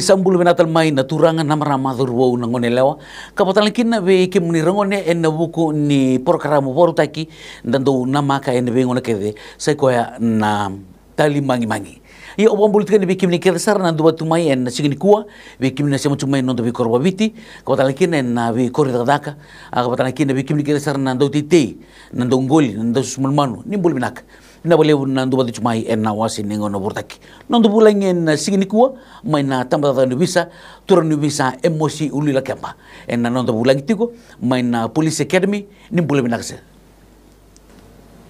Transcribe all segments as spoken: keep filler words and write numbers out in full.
Sa bula vinaka tale mai na turaga, na marama, cauravou, na gone yalewa, ka vaka tale kina vei kemuni ragone ena vuku ni porokaramu vakarautaki da dau namaka ena veigauna kece, sa i koya na tali magimagi. Ia au vakabula tiko yani vei kemuni kece sara na dau vata tu mai ena siga nikua, vei kemuni na sema tu mai ena noda veikoro vakaviti, ka vaka tale kina ena veikoro cakacaka, a ka vaka tale kina vei kemuni kece sara na dau teitei, na dau qoli, na dau susu manumanu, ni bula vinaka. Vinaka vakalevu na dau vata tu mai ena wase ni gauna vakarautaki. Noda vulagi ena siga nikua mai na tabacakacaka ni ovisa, turaga ni ovisa Emosi Uluilakeba. Ena noda vulagi tiko mai na Police Academy, ni bula vinaka sir.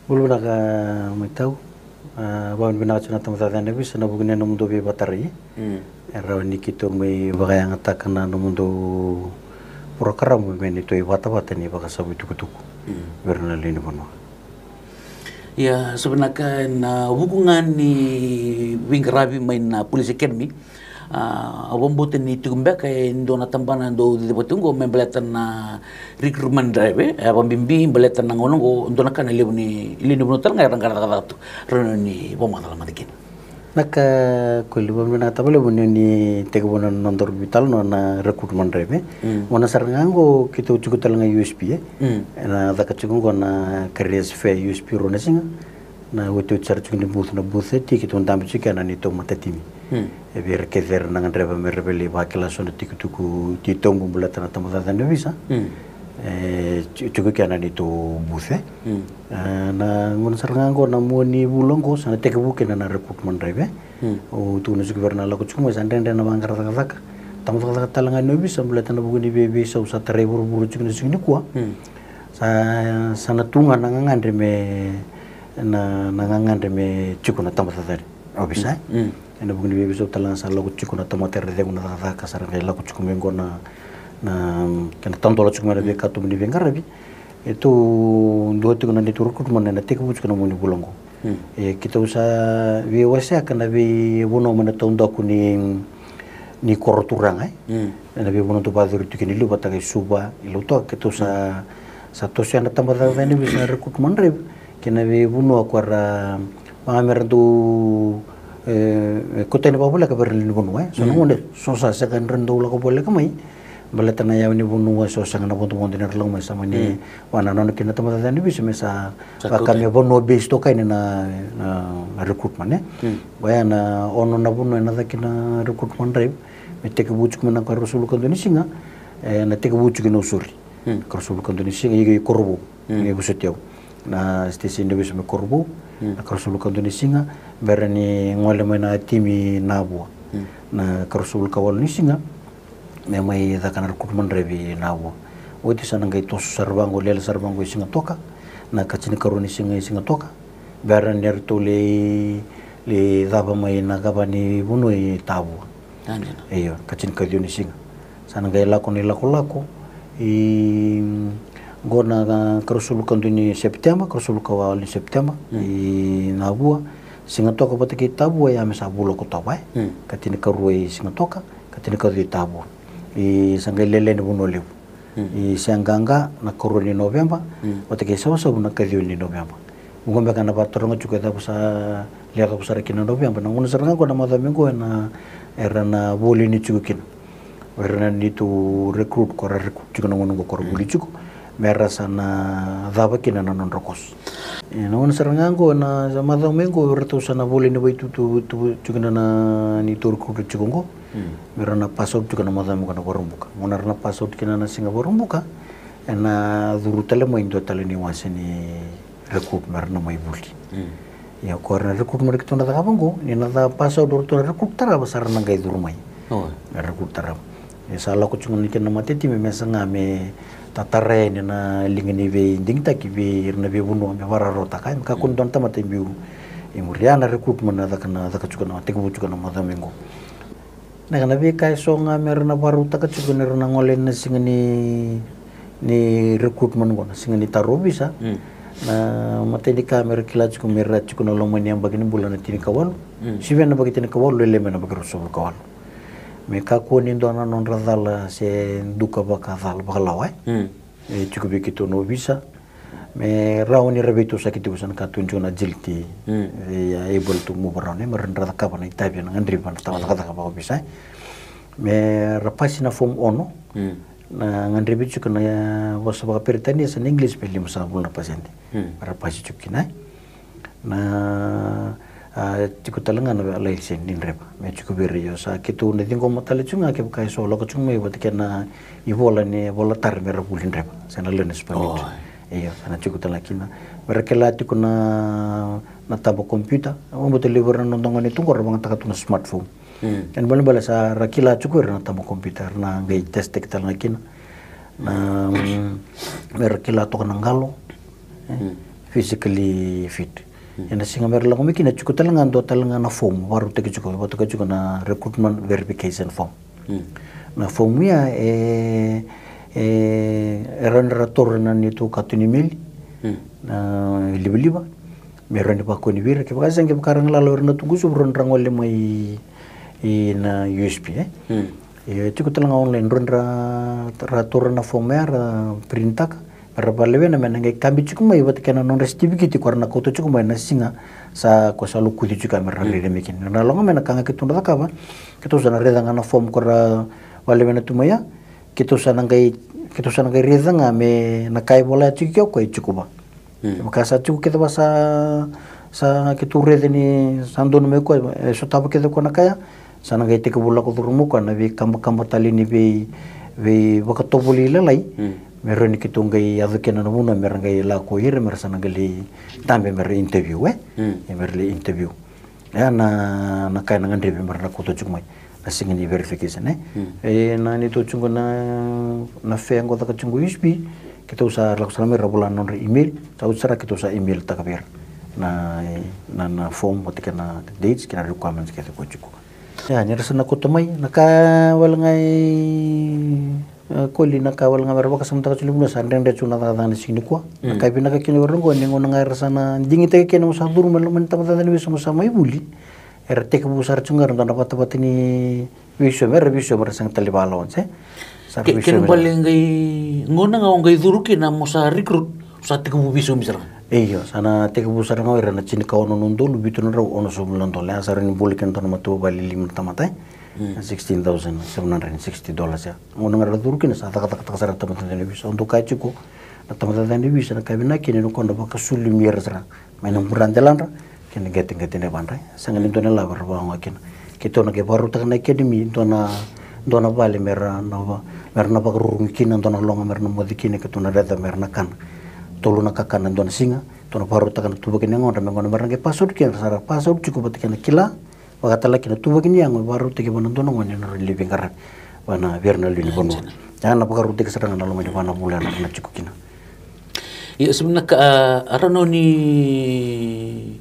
Bula vinaka mai tau. A, vakavinavinaka tiko na tabacakacaka ni ovisa ena vuku ni nomudou veivakatarai. E rawa ni keitou mai vakayagataka na nomudou porokaramu me neitou ivatavata ni vakasavu itukutuku vei ira na lewe ni vanua. Ia, sa vinaka, ena vuku ga ni veiqaravi mai na Police Academy, a, au vakabauta ni tiko beka e dua na tabana dau cicivaka tiko oqo me baleta na recruitment drive, e, a vakabibi baleta na gauna oqo, dua na ka na levu ni, lewe ni vanua tale ga era qara cakacaka tu, rawa ni vakamacala mada kina. Na ka ko levu vinaka tale vakalevu ni, ni tekivu na nodaru veitalanoa na recruitment drive, e. Gauna sara ga oqo keitou tiko tale ga i U S P, e. Ena caka tiko oqo na careers fair U S P rua na siga. Na otioti sara tiko ni booth, na booth thirty, keitou dabe tiko kina na neitou matatimi. E vei ira kece era na gadreva me ra via lai vakila so na itukutuku titobu baleta na tabacakacaka ni ovisa. E, ti-, tiko kina na neitou booth, e. E, na gauna sara ga oqo na mua ni vula oqo sa na tekivu kina na recruitment drive, e. Au tukuna tiko vei ira na lako tiko mai, sa dredre na vaqara cakacaka, tabacakacaka tale ga ni ovisa, baleta na vuku ni veiveisau sa tarai vuravura tiko na siga nikua. Sa, sa na tu ga na gagadre me, na, na gagadre me tiko na tabacakacaka ni ovisa, e. Ena vuku ni veiveisau tale ga sa lako tiko, na tamata era cegu na cakacaka sa ra qai lako tiko mai oqo na, na, kena tadola tiko mai na veikatuba ni veiqaravi. Keitou dua tiko na neitou recruitment ena tekivu tiko na mua ni vula oqo. E, keitou sa veiwaseaka na veivanua mai na taudaku ni, ni koro turaga, e. Ena veivanua dau vakayacori tiko kina i liu vata kei Suva, i Lautoka, keitou sa, sa tosoya na tabacakacaka ni ovisa na recruitment drive kina veivanua ko ra vaka me ra dau, e, e, kauta yani vakavoleka vei ira na lewe ni vanua, e. So na gauna so sa sega ni ra dau lako voleka mai baleta na yawa ni vanua, so sega na vodovodo ni ra lako mai, sa mani vaka na nona kina na tabacakacaka ni ovisa me sa vaka me vanua base toka yani na, na, na recruitment, e. Koya na ono na vanua ena caka kina na recruitment drive, me tekivu tiko mai na ikaruasagavulu ka dua ni siga, e, na tekivu tiko i Nausori. Ikaruasagavulu ka dua ni siga, i, i Korovou. Ni vosoti au. Na station ni ovisa mai Korovou, na ikaruasagavulu ka dua ni siga, bera ni gole mai na timi i Navua. Na ikaruasagavulu ka walu ni siga, me mai caka na recruitment drive i Navua. Oti sa na qai toso sara vaqo, lele sara vaqo i Sigatoka, na ikatinikarua ni siga i Sigatoka, bera ni ratou lai, lai cava mai na ikava ni vanua i Tavua. Io, ikatini ka ciwa ni siga. Sa na qai lako na ilakolako i, qo na ikaruasagavulu ka dua ni Sepiteba, ikaruasagavulu ka walu ni Sepiteba, i Navua. Sigatoka vata kei Tavua, ia me sa vula o Okotova, e. Ikatinikarua i Sigatoka, ikatini ka ciwa i Tavua. I sa qai lele ni Vanua Levu. I Seaqaqa na ikarua ni Noveba, vata kei Savusavu na ikaciwa ni Noveba. Vuqa beka na vakataroga tiko e cava sa, le cava sara kina na Noveba. Na gauna sara ga qo na macawa mai qo ena, era na volini tiko kina. O ira na neitou recruit ko ra recruit tiko na gauna qo ko ra vuli tiko. Me ra sa na cava kina na nodra course. E, na gauna sara ga qo na macawa mai qo eratou sa na volini vakaitutu tiko na, na neitou recruit tiko qo. Me ra na pass out tiko na macawa mai qo na Vakaraubuka. Gauna ra na pass out kina na siga Vakaraubuka, ena curu tale mai dua tale ni wase ni recruit me ra na mai vuli. Ia ko ira na recruit me ra keitou na cakava qo, ni na ca pass out o ratou na recruit tarava sa ra na qai curu mai. Me ra recruit tarava. E sa lako tiko ga kina na matatimi me saga me tatara yani na liga ni veidigitaki vei ira na veivanua me vakarautaka, me kakua ni dua na tamata e biu i muri. Ia na recruit me na caka, na caka tiko na, tekivu tiko na macawa mai qo. Na, na veika eso ga me ra na vakarautaka tiko ni ra na gole na siga ni, ni recruitment qo, na siga ni taro visa. Na imatai ni ka me ra kila tiko me ra tiko na loma ni yabaki ni bula na tinikawalu. Sivia na yabaki tinikawalu, lele mai na yabaki ruasagavulu ka walu. Me kakua ni dua na nodra cala se duka vakacala, vakalawa, e. E tiko vei keitou na ovisa. Me rawa ni ra veitosoyaki tiko, sa na ka tukuni tiko na agility. They are able to move around, e, me ra na cakava na itavi, na gadrevi, na tabacakacaka vakaovisa, e. Me ra pasi na form ono. Na gadrevi tiko na vosa vakaperitania se na English me limasagavulu na pasede. Me ra pasi tiko kina. Na a tiko tale ga na lai se ni dreva me tiko vei ira. Io, sa keitou na ciqoma tale tiko ga kevaka e so lako tiko mai vata kei na ivola ni vola tara me ra vuli dreva se na learner's permit. Io, sa na tiko tale ga kina me ra kila tiko na na taba computer. Au bau tale vei ira na noda gone tu qo ra vagataka tu na smartphone. Kena balebale sa ra kila tiko ira na taba computer, ra na qai test-taki tale ga kina na me ra kila toka na qalo, physically fit. Ena siga me ra lako mai kina tiko tale ga dua tale ga na form vakarautaki tiko, vakatoka tiko na recruitment verification form. Na form ia e e rawa ni ra taura na neitou katuni meli na livaliva. Me rawa ni vakoni vei ira kevaka se kevaka ra galala o ira na tukusuvu ra gole mai i na U S P e. E tiko tale ga online, rawa ni ra taura na form ya ra printaka me ra vakalewena me na qai kabi tiko mai vata kei na nodra sitivikiti ko ra na kauta tiko mai na siga sa ko sa lokuci tiko ya me ra raica mai kina. Na loga mai na ka ga keitou na cakava, keitou sa na raica ga na form ko ra vakalewena tu mai ya. Keitou sa na qai keitou sa na qai raica ga me na ka e vola ya tiko ke o koya e tiko va. Kevaka sa tiko kece va sa sa keitou raica ni sa donu mai koya e sotava kece koya na ka ya. Sa na qai tekivu lako curuma koya na veikabakaba tale ni vei veivakatovoli lalai. Me rawa ni keitou qai yaco kina na vanua me ra qai lako ira me ra sa na qai lai dabe me ra interview e. Me ra lai interview. Ia na na ka e na gadrevi me ra na kauta tiko mai na siga ni verification e. E na neitou tiko na na fea qo caka tiko U S P. Keitou sa lako sara mai ra vola na nodra email, sa oti sara keitou sa email taka vei ira na na na form vata kei na dates kei na requirements kece ko tiko. Ia ni ra sa na kauta mai na ka wale ga e E, koli na ka wale ga me ra vakasamataka tiko ni vanua sa dredre tiko na cakacaka na siga nikua. Na ka e vinaka kina o ira oqo ni gauna ga era sa na digitaki kina mo sa curu mai loma ni tabacakacaka ni veisau mo sa mai vuli. Era tekivu sara tiko ga era dua na vatavata ni veisau me ra veisau me ra sega tale ni vakalawani se. Sa ra veisau me ra. Kena bale qai gauna ga o qai curu kina mo sa recruit sa tekivu veisau me sara. Io, sa na tekivu sara ga o ira na tinikaono na udolu vitu na drau onosagavulu na dola. Ia sa rawa ni bula kina dua na matavuvale lima na tamata e. Na sixteen thousand seven hundred and sixty dollars ya. Gauna ga ra curu kina sa cakacakataka sara na tabacakacaka ni veisau. Au dau kaya tiko na tabacakacaka ni veisau na ka vinaka kina ni ko na vakasulumi ira sara mai na bura deladra kei na qeteqete ni yavadra. Sega ni dua na ilavo era vakaoga kina. Keitou na qai vakarautaka na academy dua na dua na vale me ra na va me ra na vakarurugi kina, dua na loga me ra na moce kina, keitou na raica me ra na kana. Tolu na kakana dua na siga. Keitou na vakarautaka na tuvaki ni yagodra me gauna me ra na qai pass out kina ra sa ra pass out tiko vata kei na kila. Vakatale kina tuvaki ni yago e vakarautaki vua na dua na gone na rawa ni lai veiqaravi vua na vei ira na lewe ni vanua. Ia na vakarautaki sara ga na loma ni va na vula era na tiko kina. Ia sa vinaka, a rawa ni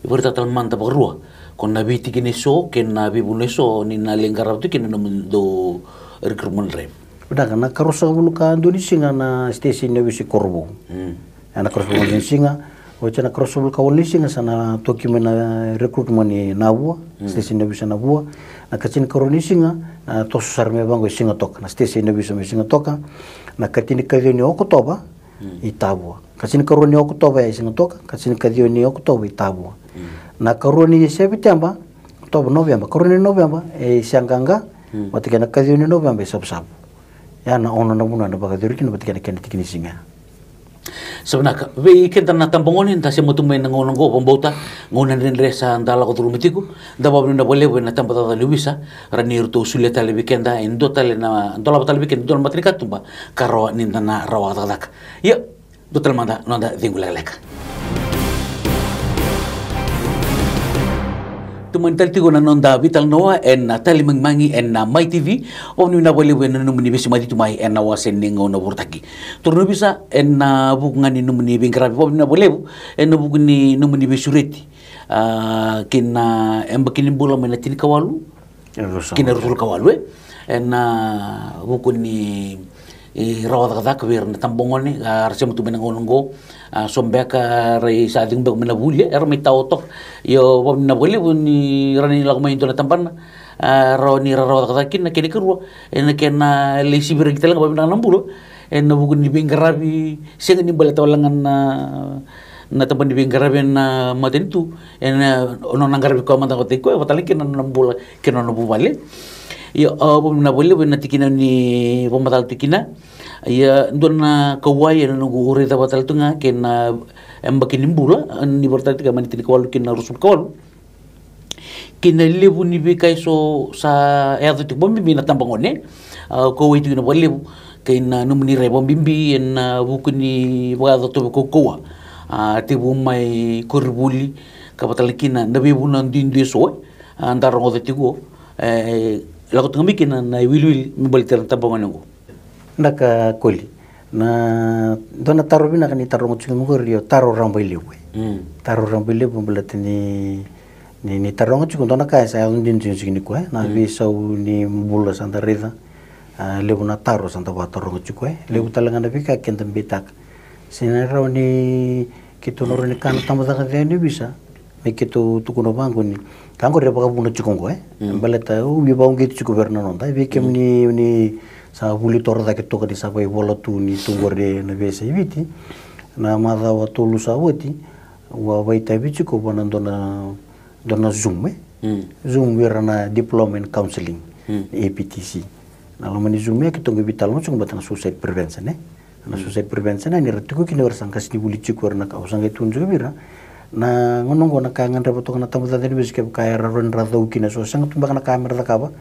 vakaraitaka tale mada vakarua ko na veitikina eso kei na veivanua eso ni na lai qarava tu kina na nomudou recruitment drive. Vinaka, na karua sagavulu ka dua ni siga na station ni ovisa i Korovou. Ena karua sagavulu ni siga, oti na karua sagavulu ka walu ni siga sa na toki mai na recruitment ni Navua, station ni ovisa Navua. Na ka tinikarua ni siga na toso sara mai vaqo i Sigatoka, na station ni ovisa mai Sigatoka. Na ka tinikaciwa ni Okotova i Tavua. Ka tinikarua ni Okotova ya i Sigatoka, ka tinikaciwa ni Okotova i Tavua. Na karua ni Seviteba, Okotova, Noveba, karua ni Noveba e Siaqaqa, vata kei na kaciwa ni Noveba e Savusavu. Ya na ono na vanua na vakacuru kina vata kei na kena tiki ni siga ya. Sa vinaka, vei keda na tabagone da sema tu mai na gauna oqo, vakabauta gauna dredre sa da lako curuma tiko. Da vakavinavinaka vakalevu ena tabacakacaka ni ovisa, rawa ni ratou solia tale vei keda e dua tale na dolava tale vei keda e dua na matanikatuba ka rawa ni da na rawa cakacaka. Ia, dua tale mada noda cegu lekaleka. Tomani tale tiko na noda veitalanoa ena Tali Magimagi ena Mai T V. Vakavinavinaka vakalevu ena nomuni veisemati tu mai ena wase ni gauna vakarautaki. Turaga ni ovisa, ena vuku ga ni nomuni veiqaravi, vakavinavinaka vakalevu ena vuku ni nomuni veisureti, a, ki na yabaki ni bula mai na tinikawalu ki na ruasagavulu ka walu e. Ena vuku ni rawa cakacaka vei ira na tabagone, a, ra sema tu mai na gauna oqo. A, so beka ra sa cegu beka mai na vuli, era mai tao toka. Io, vakavinavinaka vakalevu ni rawa ni lako mai e dua na tabana, a, rawa ni ra rawa cakacaka kina. Kena ikarua, ena kena lai sivi ira tale ga vakavinaka na bula ena vuku ni veiqaravi. Sega ni baleta wale ga na na tabana ni veiqaravi ena matanitu, ena nona qaravi koya mada ga vata kei koya, vata tale kina na nona bula kei na nona vuvale. Ia, a, vamina vakalevu ena tikina ni vakamacala tu kina. Ia, dua na kauwai ena noqu raica vakatale tu ga kei na yabaki ni bula ni vakaraitaki mai na tinikawalu kei na ruasagavulukawalu. Kei na levu ni veika eso sa yaco tiko vakabibi na tabagone, a, kauwai tiko kina vakalevu kei na nomuni rai vakabibi ena vuku ni vakayaco tauvi kaukauwa, a, tekivu mai koronivuli ka vaka tale kina na veivuna duidui eso, e, a, da rogoca tiko, e, lako tu ga mai kina na iwiliwili me baleti ira na tabagone oqo. Vinaka Koli. Na dua na taro vinaka ni taroga tiko mai qori, io, taro rabailevu, e. Mm. Taro rabailevu baleta ni, ni, ni taroga tiko dua na ka e sa yaco dina tiko nikua, e. Na veisau ni bula sa da raica, a, levu na taro sa da vakataroga tiko, e. Levu tale ga na veika keda beitaka. Se na rawa ni keitou na rawa ni kana tabacakacaka ni ovisa, me keitou tukuna vaqo ni ka qori e vakavuna tiko qo, e. Mm. Baleta au veivakauqeti tiko vei ira na noda, e, vei kemuni ni sa vuli toro cake toka ni sa vaivola tu ni tu qori ena veiyasai Viti. Na macawa tolu sa oti, au a vakaitavi tiko vua na dua na, dua na Zoom, e. Mm. Zoom vei ira na Diploma in Counselling, mm, A P T C. Na loma ni Zoom ya keitou qai veitalanoa tiko baleta na suicide prevention, e. Na suicide prevention, e, ni ra tiko kina o ira sa qasenivuli tiko, era na ka au sa qai tukuna tiko vei ira. Na gauna oqo na ka e gadreva toka na tabacakacaka ni ovisa kevaka era rawa ni ra cau kina, so sega tu beka na ka me ra cakava,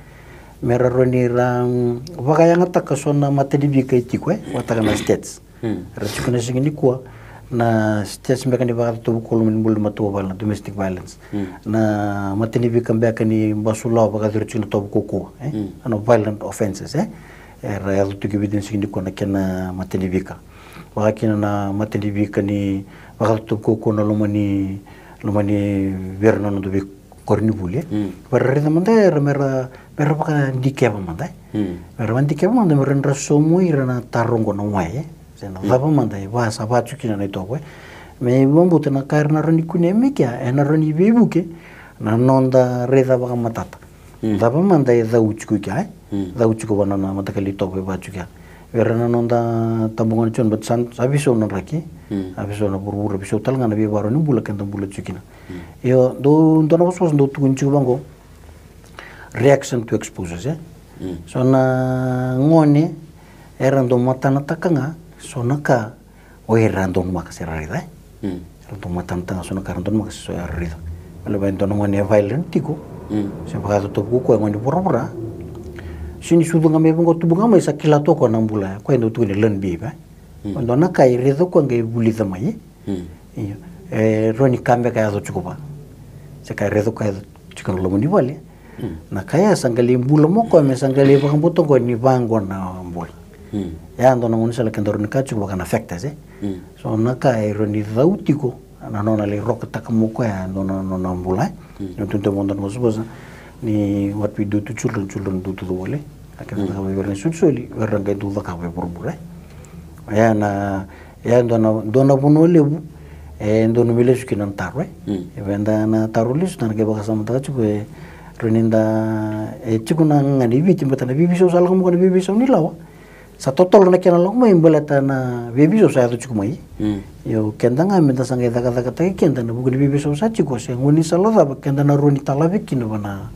me ra rawa ni ra, mm, vakayagataka so na matanifika e tiko, e, vakataka na stats. Mm. Era tiko na siga nikua na stats beka ni vakatauvi kaukauwa ena bula ni matavuvale, vale na domestic violence. Mm. Na matanifika beka ni basu lawa vakayacori tiko na tauvi kaukauwa, e? Mm. Na violent offences, e? Era yaco tiko e Viti ena siga nikua na kena matanifika. Vaka kina na matanifika ni vakatauvi kaukauwa ena loma ni, loma ni vei ira na noda veikoronivuli, e? Mm. Vei ira raica mada era me ra, me ra vakadikeva mada, e? Mm. Me ra vakadikeva mada me ra, ra sauma o ira na taro oqo na why, e? Se na cava mada e va, sa va tiko kina na itovo, e? Me vakabauta na ka era na rawa ni kunea mai kea, e na rawa ni veivuke na noda raica vakamatata. Mm. Cava mada e cau tiko i kea, e? Mm. Cau tiko vua na, na mataqali itovo e va tiko kea. Vei ira na noda tabagone tiko, but sa, sa veisau na draki. Mm. Sa veisau na vuravura, veisau tale ga na veivakarau ni bula keda bula tiko kina. Mm. Io, dou, dua na vosavosa dou tukuni tiko vaqo. Reaction to exposures, e? Mm. So na gone era dau matanataka ga so na ka o ira era donumaka se ra raica, e? Mm. Era dau matanataka ga so na ka era donumaka se so era raica. Baleta e dua na gone e violent tiko, mm, se vakayacora tauvi kaukauwa, e gone vuravura. Sega ni sucu ga mai vaqo, tubu ga mai sa kila tu o koya na bula, e? Koya e dau tukuni learned behavior, e? Mm. E dua na ka e raica o koya qai vulica mai, e? Mm. Io. E rawa ni ka beka e yaco tiko vua, se ka e raica o koya e yaco tiko ena loma ni vale. Mm. Na ka ya sa qai lai bula mai o koya, me sa qai lai vakabauta o koya ni vaqo na bula. Mm. Ya e dua na gaunisala keda rawa ni kaya tiko vaka na factors, e? Mm. So na ka e rawa ni cau tiko, na nona lai rokataka mai o koya e dua na, na, na bula, e? Mm. Ni tukuna tiko e dua na vosavosa ni what we do to children, children do to the world, e? A kena, mm, cakava vei ira na isolisoli, o ira qai dau cakava e vuravura, e? Ya na Ia, dua na, dua na vanua levu e dodonu me lesu kina na taro, e. Mm. E vei da na taro lesu, da na qai vakasamataka tiko, e rawa ni da, e tiko na gagadre e Viti, baleta na veiveisau sa lako mai, na veiveisau ni lawa. Sa totolo na kena lako mai baleta na veiveisau sa yaco tiko mai. Mm. Io, keda ga me da sa qai cakacakataki keda ena vuku ni veiveisau sa tiko, se gaunisala cava keda na rawa ni talavi kina vua na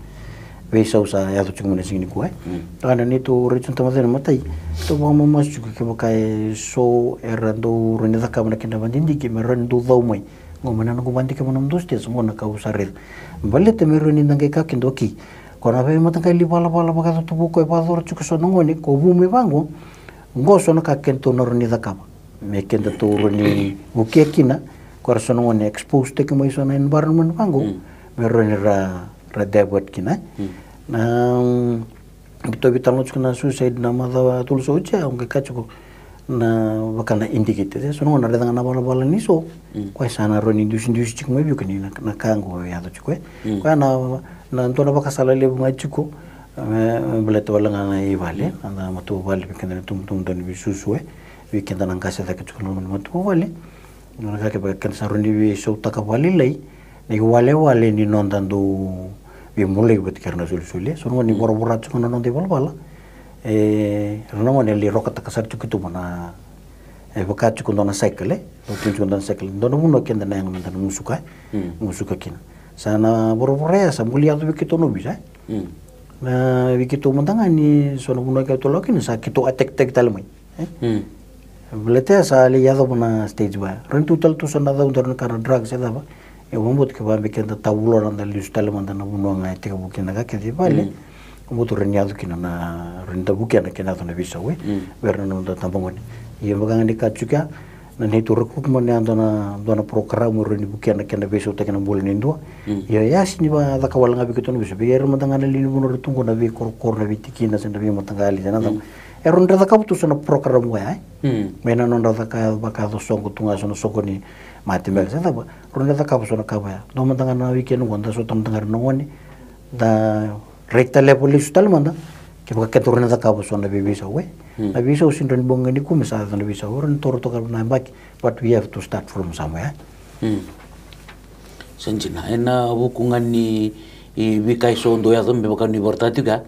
veisau sa yaco tiko mai na siga nikua, e. Mm. Toka na neitou rai tiko na tamata na imatai, tou vakamamasu tiko kevaka e so era dau rawa ni cakava na kena vakadidike me rawa ni dau cau mai. Qo mai na noqu vakadikeva na nomudou stage, qo na ka au sa raica. Baleta me rawa ni da qai kaya kina, okay, ko na veimataqali valavala vakayacora tauvi kaukauwa e vakayacora tiko so na gone, ko vu mai vaqo, qo so na ka kedatou na rawa ni cakava me kedatou rawa ni vukea kina ko ira so na gone e expose taki mai so na environment vaqo, mm, me rawa ni ra, ra divert kina. Mm. Na, mm, keitou veitalanoa tiko na suicide na macawa tolu sa oti ya, au qai kaya tiko na vaka na indicator, e? So na gone na raica ga na valavala ni so, mm, koya sa na rawa ni dusidusi tiko mai vei koya ni na, na ka qo e yaco tiko, e? Mm. Koya na, na dua na vakasala levu ga tiko, e, me baleta wale ga na ivale, mm, na matavuvale, vei keda na itubutubu, dau ni veisusu, e? Vei keda na qase cake tiko na loma ni matavuvale. Na ka kevaka keda sa rawa ni veisautaka vakalailai na iwalewale ni noda dau veibulai vata kei ira na solisoli, e? So na gone ni, mm, voravora tiko na noda ivalavala, e, ira na gone e lai rokataka sara tiko keitou vua na, e vaka tiko dua na cycle, e? Dau tiko dua na cycle. Dua na vanua keda na yaga me da na gusuka, e? Mm. Gusuka kina. Sa na voravora ya sa buli yaco vei keitou na ovisa, e? Mm. Na vei keitou mada ga ni so na vanua keitou lako kina sa keitou attack-taki tale mai. E? Baleta ya sa lai yacova na stage vaya. Rawa ni tu tale tu so na cauda, rawa ni ka na drugs e cava. E vakabauta ke vaka me keda tavulo na da lesu tale mada na vanua ga e tekivu kina ka kece i vale. Vakabauta rawa ni yaco kina na, rawa ni da vukea na kena yaco na veisau e. Vei ira na noda tabagone. Ia vaka ga ni ka tiko ya, na neitou recruitment ya dua na, dua na program e rawa ni vukea na kena veisautaki na bula ni dua. Ia, ia sega ni vakacaka wale ga vei keitou na veisau, vei ira mada ga na lewe ni vanua ra tu qo, na veikorokoro, na veitikina se na veimataqali se na cava. E rawa ni ra cakava tu so na program koya e. Mai na nodra caka, vakayaco soqo tu ga so na soqo ni mate beka se cava. Rawa ni ra cakava so na ka vaya. Dua mada ga na weekend qo da sota mada ga ira na gone. Da raita level lesu tale mada. Kevaka keda rawa ni cakava so na veiveisau e. Na veisau sega ni rawa ni bogi ga nikua me sa yaco na veisau, rawa ni toro toka na yabaki. But we have to start from somewhere. Sa dina, ena vuku ga ni, e, veika eso dau yaco me vaka ni vakaraitaka tiko ya.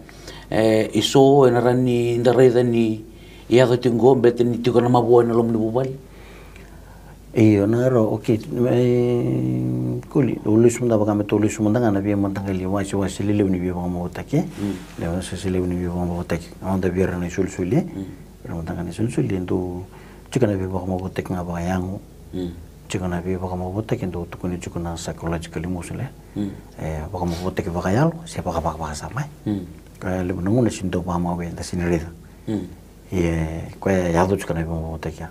E, eso ena rawa ni da raica ni yaco tiko qo baleta ni tiko na mavoa ena loma ni vuvale. Io, na rawa, okay. E, Koli, au lesu mada vaka me tou lesu mada ga na veimataqali wasewase lelevu ni veivakamavoataki. Na wasewase lelevu ni veivakamavoataki. Au da vei ira na isolisoli e. Vei ira mada ga na isolisoli e dau tiko na veivakamavoataki ga vakayago. Tiko na veivakamavoataki e dau tukuni tiko na psychological, emotional e. E, vakamavoataki vakayalo se vakavakavaka sa mai. Ka levu na gauna sega ni dau vakamawe, da sega ni raica. Ia, koya e yaco tiko na veivakamavoataki ya.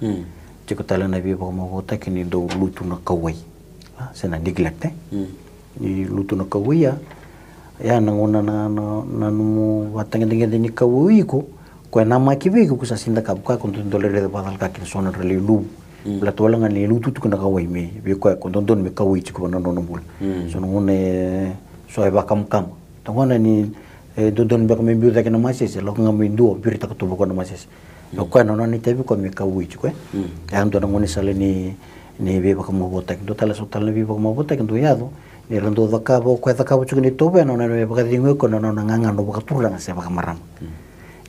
Tiko tale na veivakamavoataki ni dau lutu na kauwai. A, se na neglect e. Ni lutu na kauwai ya. Ia na gauna na, na, na nomu vakatagedegede ni kauwai iko. Koya namaki vei iko, ko sa sega ni cakava, koya ko dau dau lai raica vakacalaka kina so na nodra lewe i luvu. Baleta wale ga ni lutu tiko na kauwai me vei koya ko dodonu me kauwai tiko vua na nona bula. So na gauna e so e vakamakama. Dua na gauna ni, e, dodonu beka me biu cake na masese, lako ga mai dua, viritaka tu vua na masese. O koya na nona itavi koya me kauwai tiko e. E a dua na gaunisala ni, ni veivakamavoataki. Dua tale so tale na veivakamavoataki dau yaco. Ni ra dau cakava, o koya cakava tiko ni tovo ya na nona me vakacegui koya na nona gagano vakaturaga se vakamarama.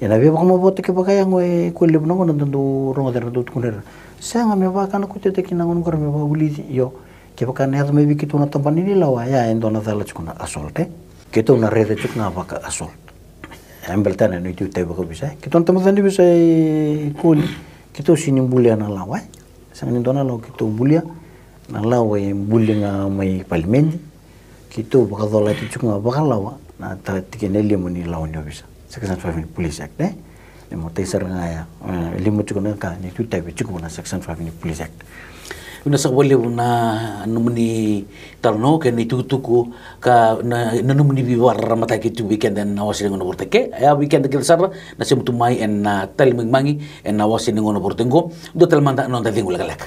Ia na veivakamavoataki vakayago e koya levu na gauna da dau rogoca era dau tukuna ira. Sega me vakana koteta kina na gauna qori me vakavulici, io. Kevaka na yaco mai vei keitou na tabana ni lawa, ya e dua na cala tiko na assault e. Keitou na raica tiko ga vaka assault. E baleta na neitou itavi vakaovisa e. Keitou na tabacakacaka ni ovisa e Koli. Keitou sega ni bulia na lawa e. Sega ni dua na lawa keitou bulia. Na lawa e buli ga mai palimedi. Keitou vakacolati tiko ga vakalawa na tikina e lima ni lawa ni ovisa. Section five ni Police Act e. Ni matai sara ga ya, e, lima tiko na ka ni tu itavi tiko na Section five ni Police Act. Vinaka saka vakalevu na nomuni talanoa kei na itukutuku ka na, na nomuni veivakararamataki tu vei keda ena wase ni gauna vakarautaki. E a vei keda kece sara na sema tu mai ena, a, Tali Magimagi ena wase ni gauna vakarautaki qo. Dua tale mada na noda cegu lekaleka.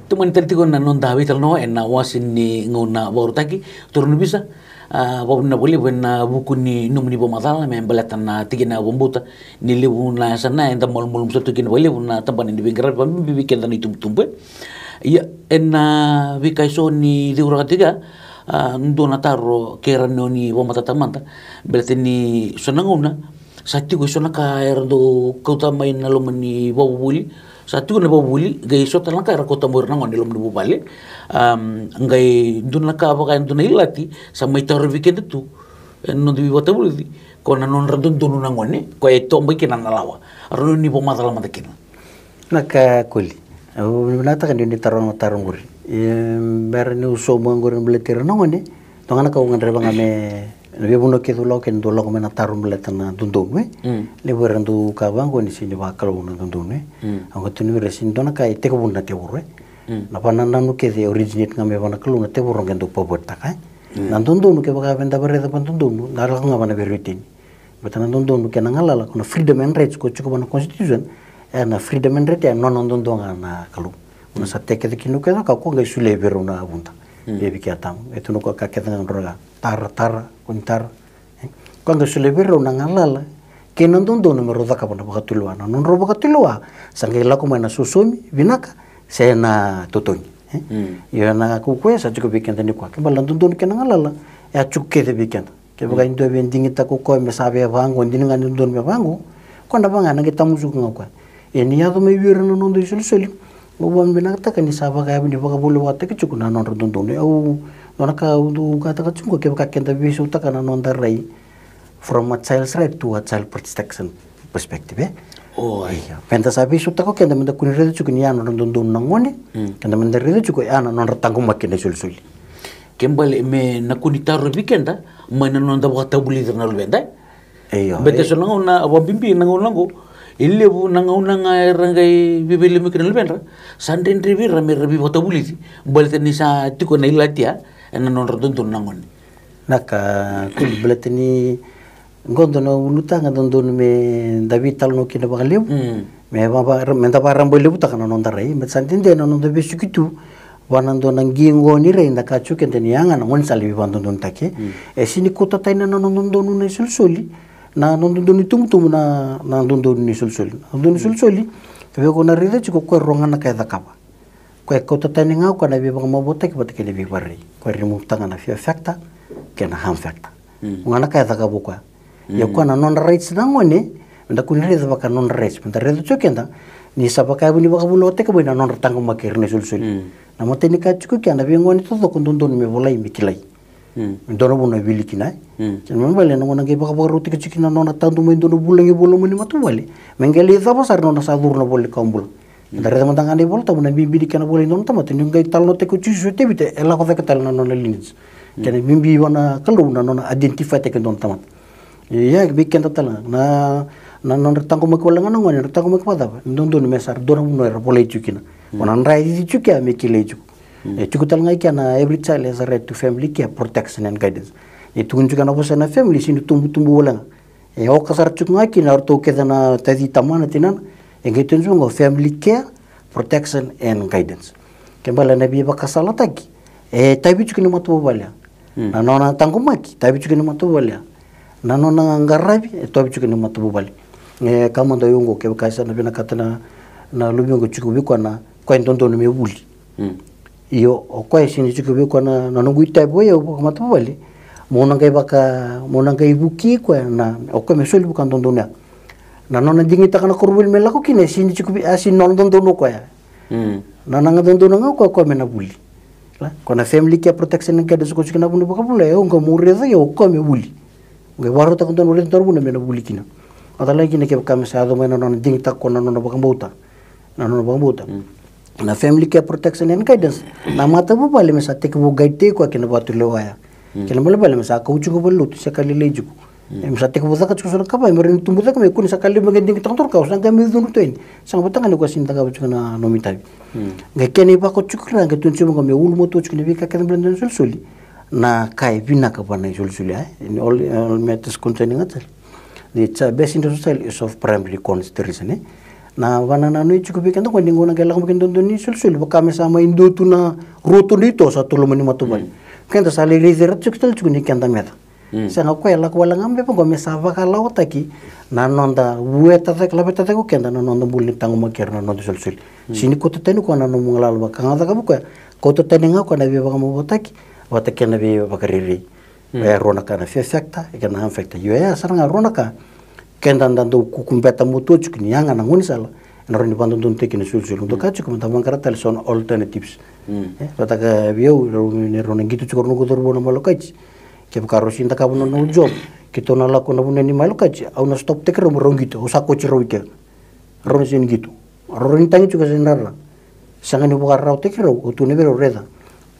Tomani tale tiko na noda veitalanoa ena wase ni gauna vakarautaki. Turaga ni ovisa, a, vakavinavinaka vakalevu ena vuku ni nomuni vakamacala me baleta na tikina vakabauta ni levu na yasana eda malumalumu sara tu kina vakalevu na tabana ni veiqaravi, vakabibi vei keda na itubutubu e. Ia, ena veika eso ni cegu raka tiko ya, a, dua na taro kei ira ni o ni vakamatatataka mada, baleta ni so na gauna sa tiko eso na ka era dau kauta mai na loma ni vakavuvuli. Sa tiko na vakavuvuli, qai so tale na ka era kauta mai o ira na gone e loma ni vuvale. Am, qai dua na ka vaka e dua na ilati sa mai tarovi keda tu ena noda veivakatavulici, ko na nodra dodonu na gone, koya e toka mai kina na lawa. Rawa ni vakamacala mada kina. Na ka Koli, au vinakataka ni o ni taroga na taro qori. E, bera niu sauma qori na baleti ira na gone. Dua ga na ka au gadreva ga me, na veivanua kece au lako kina dau lako mai na taro baleta na dodonu e. Levu era dau kaya vaqo ni sega ni vakalou na dodonu e. Au qai tukuna vei ira sega ni dua na ka e tekivuna na tevoro e. Na vakanananu kece e originate ga mai vua na Kalou, na tevoro qai dau pervert-taka e. Na dodonu kevaka eda via raica vakadodonu, da lako ga vua na veiwatini. Baleta na dodonu kei na galala, ko na freedom and rights ko tiko vua na constitution, e na freedom and right e nona dodonu ga na Kalou. Ko na sa tekece kina o koya, ka ko qai solia vei rau na vuda. Vei keda tamu. E tu na ka kece ga drau ga tara, tara, ko ni tara. E, ko qai solia vei rau na galala kei na dodonu me rau cakava na vakatulewa. Na nodrau vakatulewa sa qai lako mai na sosomi vinaka se na totogi. E? Io, na ka ko koya sa tiko vei keda nikua. Ke bale na dodonu kei na galala e a tiko kece vei keda. Kevaka e dua via digitaka o koya me sa via vaqo, dina ga ni dodonu me vaqo, ko na vaga na qai tamusuka ga o koya. Ia ni yaco mai vei ira na noda isolisoli, au vakavinavinakataka ni sa vakayavi ni vakavolivakataki tiko na nodra dodonu. Au Nona ka au dau kataka tiko kevaka keda veisautaka na noda rai from a child's right to a child protection perspective, e? O, ai. Ia, meda sa veisautaka o keda meda kua ni raica tiko ni ya nodra dodonu na gone, keda meda raica tiko ya na nodra taqomaki na isolisoli. Ke bale me na kua ni tarovi keda mai na noda vakatavulici ira na luveda. Io, Bete e. So na gauna, vakabibi na gauna oqo, e levu na gauna ga era qai veiveilemaki na luvedra, sa dredre vei ira me ra veivakatavulici baleta ni sa tiko na ilatia ena nodra dodonu na gone. Na ka kuli baleta ni qo dua na ulutaga dodonu me da veitalanoa kina vakalevu. Me va, va, me da vakarabailevu taka na noda rai, me sa dede na noda vesuki tu va na dua na qiqo ni rai da ka tiko keda ni yaga na gone sa lai veivakadodonutaki. E sini kauta tani na nona dodonu na isolisoli, na nona dodonu ni tubutubu na, na dodonu ni isolisoli. Na dodonu ni isolisoli, e vei ko na raica tiko ko e roga na ka e cakava. Ko e kauta tani ga o koya na veivakamavoataki vata kei na veivarai. Ko e remove taka na fear factor kei na harm factor. Mo ga na ka e cakava o koya. Ia o koya na nodra rights na gone, meda kua ni raica vaka nodra rights, meda raica tiko keda ni sa vakayavu ni vakavulewataki mai na nodra taqomaki ira na isolisoli. Na matai ni ka tiko kea na veigone taucoko dodonu me volai me kilai. Me dua na vanua e wili kina, e. Kena me bale na gone qai vakavakarautaki tiko kina nona tadu mai dua na vulagi e volai mai ni matavuvale. Me qai lai cava sara nona sa curu na vola ni kawa bula. Da raica mada ga na iVolatabu na bibi ni kena volai na nona tamata ni qai talanoataki o Jisu e Tevita e lako cake tale na nona lineage. Kena bibi vua na Kalou na nona identify taki e dua na tamata. Ia vei keda tale ga na, na nodra taqomaki wale ga na gone, nodra taqomaki vakacava, e dodonu me sa ra dua na vanua era volai tiko kina. O na dra e cici tiko kea me kilai tiko. E tiko tale ga i kea na every child has a right to family care, protection and guidance. E tukuni tiko na vosa na family sini tubutubu wale ga. E oka sara tiko ga kina o ratou kece na taci tamana tinana. E qai tukuni tiko ga family care, protection and guidance. Ke bale na veivakasalataki e tavi tiko ni matavuvale ya. Na nona taqomaki tavi tiko ni matavuvale ya. Na nona qaravi e tavi tiko ni matavuvale. E ka mada oqo kevaka e sa na vinakata na, na luve oqo tiko vei koya na koya e dodonu me vuli. Io, o koya e sini tiko vei koya na, na noqu itavi o yau vakamatavuvale. Mo na qai vaka, mo na qai vuki koya na, o koya me soli vaka dodonu ya. Na nona digitaka na koronivuli me lako kina e sini tiko vei, a sini nona dodonu o koya. Na, na ga dodonu ga o koya, o koya me na vuli. Ko na family care protection and guidance ko tiko na vanua vakavula, e o ga mo raica o koya me vuli. Qai vakarautaka dua na raica dua na vanua me na vuli kina. Vata lagi kina kevaka me sa yaco mai na nona digitaka ko na nona vakabauta. Na nona vakabauta. Na family care protection and guidance. Na matavuvale me sa tekivu guide tei koya kina vakatulewa ya. Kena balebale me sa kau tiko valenilotu se ka lailai tiko. E me sa tekivu caka tiko so na ka vaya me rawa ni tubu cake mai, kua ni sa ka levu me qai digitaka dua na ka o sa qai mai cudru tu yani. Sega vata ga ni koya sini cakava tiko na nomu itavi. Qai kena ivako tiko ira qai tukuni tiko vaqo me ulumatua tiko na veika kece bale dua na isolisoli. Na ka e vinaka vua na isolisoli, e? In all, all matters concerning a child, the child, best interest of child is of primary consideration, e? Na vanananu e tiko vei keda qo ni gauna qai lako mai kina dodonu ni isolisoli vaka me sa mai dua tu na rua tu na ito sa tu loma ni matavuvale. Keda sa lai raici ira tiko tale tiko ni keda meca. Sega, o koya e lako wale ga mai vaqo me sa vakalawataki na noda vueta cake, laveta cake o keda na noda bula ni taqomaki ira na noda isolisoli. Sini kauta tani o koya na nomu galala vaka ga cakava o koya. Kauta tani ga o koya na veivakamavoataki vata kei na veivakarerei. E rua na ka na fear factor kei na harm factor. Io, e sara ga rua na ka keda da dau kukubeta matua tiko ni yaga na gaunisala ena rawa ni vakadodonutaki kina na isolisoli. Dua ka tiko meda vaqara tale so na alternatives. E vata ka vei au, rau, ni rau na qito tiko rau noqu cauravou na Milo Kaji. Kevaka rau sini cakava na nona job, keitou na lako na vanua ni Milo Kaji, au na stop taki rau me rau qito, au sa kauti rau i ke. Rau na sini qito. Rau rawa ni tagi tiko se na rara. Sega ni vakararawataki rau, au tukuna vei rau, raica.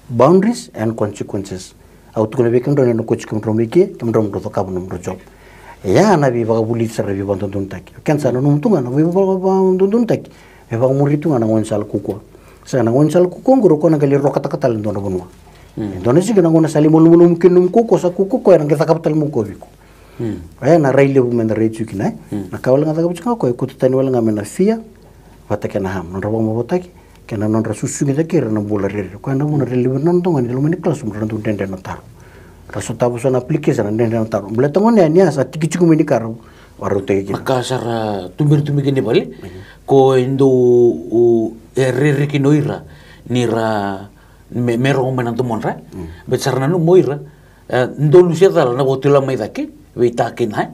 Boundaries and consequences. Au tukuna vei kemudrau ni na kauti kemudrau mai ke, kemudrau mo drau cakava na nomudrau job. Ia na veivakavulici sara na veivakadodonutaki. O keda sa nanuma tu ga na veivakadodonutaki me vakamuri tu ga na gaunisala kaukauwa. Sega, na gaunisala kaukauwa qori o koya na qai lai rokataka tale e dua na vanua. E dua na siga na gauna sa lai malumalumu kina nomu kaukauwa, sa kaukauwa o koya, ena qai cakava tale mai o koya vei iko. Oya na rai levu meda rai tiko kina, e? Na ka wale ga cakava tiko ga o koya e kauta tani wale ga mai na fear vata kei na harm, nodra vakamavoataki kei na nodra susugi cake ira na bula rerere. Koya na vuna ra levu na noda gone e loma ni classroom ra dau dredre na taro. Ra sotava so na application, ra dredre na taro. Baleta gone ya ni a sa tiki tiko mai ni ka ra vakarautaki kina. Na ka sa ra tuberi tu mai kina i vale, ko e dau, e rere kina o ira ni ra me, me rogo mai na domodra. Baleta sa ra nanuma o ira, e, donu se cala na vakatulewa mai cake vei ta kei na, e,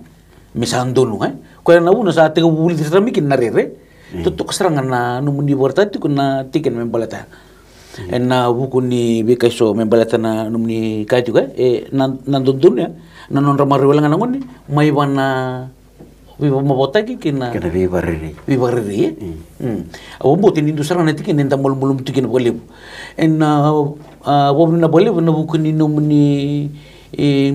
me sa donu, e. Koya na vuna sa tekivu vulici sara mai kina na rere. Totoka sara ga na nomuni vakaraitaka tiko na tikina me baleta ya. Ena vuku ni veika eso me baleta na nomuni ka tiko, e, e, na, na dodonu ya, na nodra marau wale ga na gone, mai vua na veivamavoataki kei na, kei na veivakarerei. Veivakarerei, e? Mm. Mm. Au vakabauta ni dua sara ga na tikina eda malumalumu tu kina vakalevu. Ena, a, vakavinavinaka vakalevu ena vuku ni nomuni, e,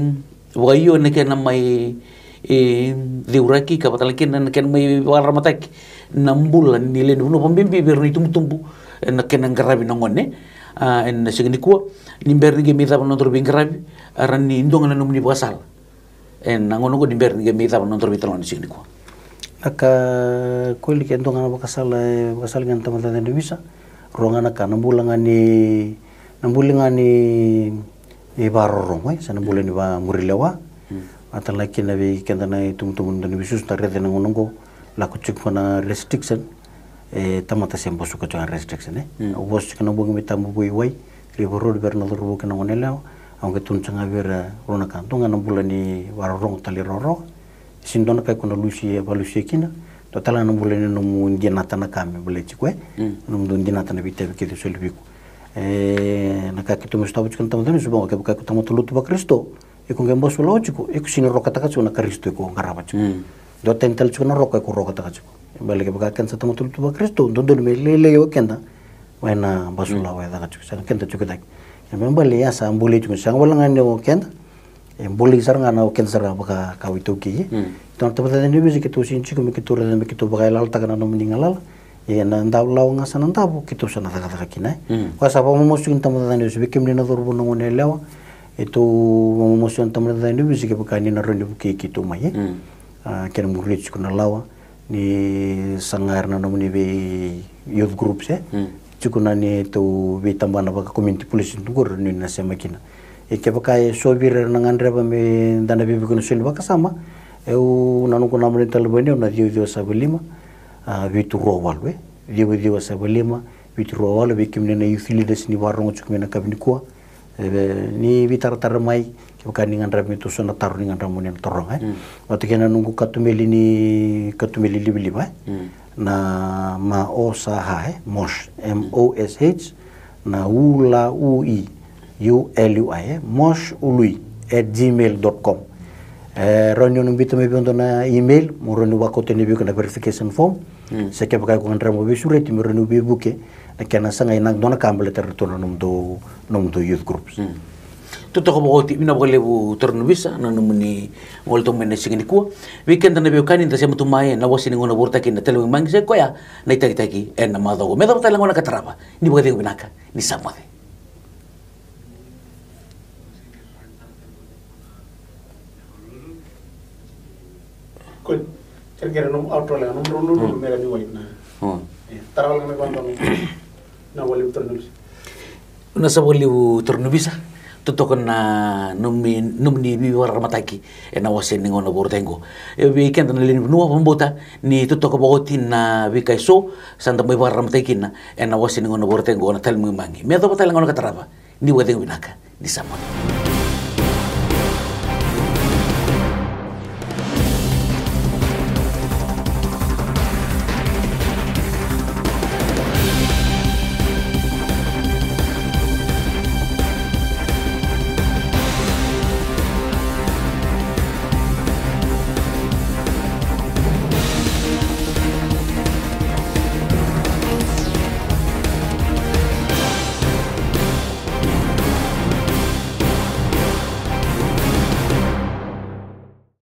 vakaio ena kena mai, e, ceuraki ka vaka tale kina na kena mai vakararamataki na bula ni lewe ni vanua, vakabibi vei ira na itubutubu, e, na kena qaravi na gone, a, ena siga nikua, ni bera ni qai mai cava na nodrau veiqaravi, a, rawa ni dua ga na nomuni vakasala ena gauna oqo, ni bera ni qai mai cava na nodrau veitalanoa ena siga nikua. Na ka, ko wilika e dua ga na vakasala, e, vakasala ga na tamata ni ovisa, rua ga na ka, na bula ga ni, na bula ga ni, ni vakarorogo, e, se na bula ni vakamuri lewa. Mm. Vaka tale ga kina vei keda na itubutubu ni dau ni veisusu, da raica na gauna oqo, lako tiko na restriction, e, tamata se basuka tiko na restriction, e. Mm. Au vosa tiko na bogi me tabu vei wai, River Road, vei ira na cauravou kei na goneyalewa, au qai tukuna tiko ga vei ira, rua na ka, dua ga na bula ni vakarorogo, talairawarawa, sega ni dua na ka iko na lusia, vakalusia kina. Dua tale ga na bula ni nomu dinata na ka me baleti iko, e. Mm. Nomudou dinata na veitavi kece e soli vei iko. E, na ka keitou mai sotava tiko na tamata ni ovisa, kevaka iko tamata lotu vaKarisito, iko qai basu lawa tiko, iko sega ni rokataka tiko na Karisito iko qarava tiko. Mm. Duatani tale tiko na roka iko rokataka tiko. Baleta kevaka keda sa tamata lotu vaKarisito, dodonu me lailai o keda mai na basu, mm, lawa e caka tiko, sa keda tiko cake. E me baleta ya sa bolei tiko, sega wale ga ni o keda, e bolei sara ga na o keda sara ga vaka, ka o iTaukei. Mm. Tou na tamata ni ovisa, keitou sega tiko me keitou raica me keitou vakayalayalataka na nomuni galala. Ia na dau lawa ga sa na davo, keitou sa na cakacaka kina, e. Mm. Koya sa vakamamasu tiko na tamata ni ovisa, vei kemuni na cauravou, na goneyalewa, e, tou vakamamasu na tamata ni ovisa kevaka ni na rawa ni vukei keitou mai, e. Mm. A, kena muria tiko na lawa, ni saga ira na nomuni vei youth groups, e. Mm. Tiko na neitou veitabana vaka community policing tu qori, ni na sema kina. E, kevaka e so vei ira era na gadreva me da na veivuke ena soli vakasama, e, au na noqu naba ni talevoni au na ciwa ciwa saiva lima, a, vitu rua walu, e. Ciwa ciwa saiva lima, vitu rua walu, vei kemuni na youth leaders ni vakarorogo tiko mai ena yakavi nikua. E, ni veitaratara mai, kevaka ni gadreva me tou so na taro ni gadreva mo ni na taroga, e. Mm. Vata kei na noqu katumeli ni, katumeli livaliva, e. Mm. Na M O S H, e, Mosh, M O S H, na U L A U I, U L U I, e, Mosh Ului at gmail dot com. E, rawa ni o na biuta mai vei au e dua na email, mo rawa ni vakauta yani vei iko na verification form. Mm. Se kevaka iko gadreva mo veisureti me rawa ni veivuke, na kena sagai na dua na ka baleta iratou na nomudou, nomudou youth groups. Mm. Totoka vakaoti, vinaka vakalevu turaga ni ovisa na nomuni gole tu mai ena siga nikua. Vei keda na veiwekani, da sema tu mai ena wase ni gauna vakarautaki na Tale Mai Magi, se koya na itakitaki ena macawa oqo. Me yacova tale na gauna ka tarava, ni vakacegu vinaka, ni sa moce. Ko, kerekere nomu outro le, nomu rau lulu, mm, me ra ni wai na. Mm. E, tara wale ga me vaka nomu. Na wale turaga ni ovisa. Na sa wale turaga ni ovisa. Totoka na nomuni, nomuni veivakararamataki ena wase ni gauna vakarautaki oqo. E, vei keda na lewe ni vanua, vakabauta ni totoka vakaoti na veika eso sa da mai vakararamataki kina ena wase ni gauna vakarautaki oqo na Tale Mai Magi. Me yacova tale na gauna ka tarava, ni vakacegu vinaka, ni sa moce.